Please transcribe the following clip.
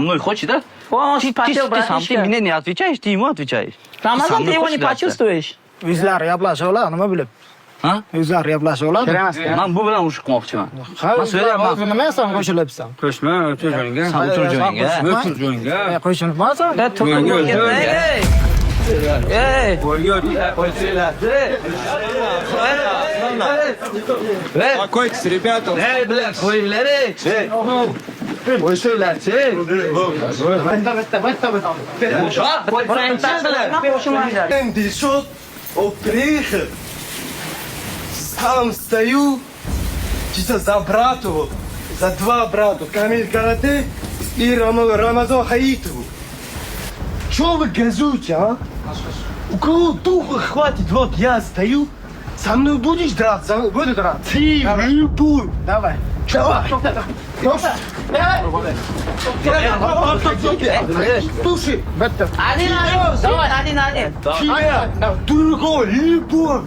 Мной хочешь, да? Он Ты, вспотел, ты сам, ты братишка. мне не отвечаешь, ты ему отвечаешь. Ты со Рамазан, мной ты его хочешь не драться? почувствуешь. O'zlari gaplashib oladi, nima bilib. Ha? O'zlari gaplashib oladi. Kerak emas. Man bu bilan urush qilmoqchiman. Ha, Man so'rayapman. o'zi nima sen qo'shilyapsan? Qo'shma, o'tir joyingga. San o'tir joyingga. O'tir joyingga. Qo'shilmasan. Да, Ой, ой, ой. Ey! Ey! Joyga o'tir. Успокойтесь, ребята. Ey, bilan qo'yinglar, ey. Qo'ysanglarchi. Qo'ysangchi. Дилшод, он приехал. Сам стою, чисто за брату, за два брата, Камиль Карате и Рамазан Хаитову. Чё вы газуете, а? У кого духа хватит? Вот я стою, со мной будешь драться? Буду драться. Ты в любую. Давай. Давай. Слушай, Bitta. Один один, давай, один один. тебя, другого, любого.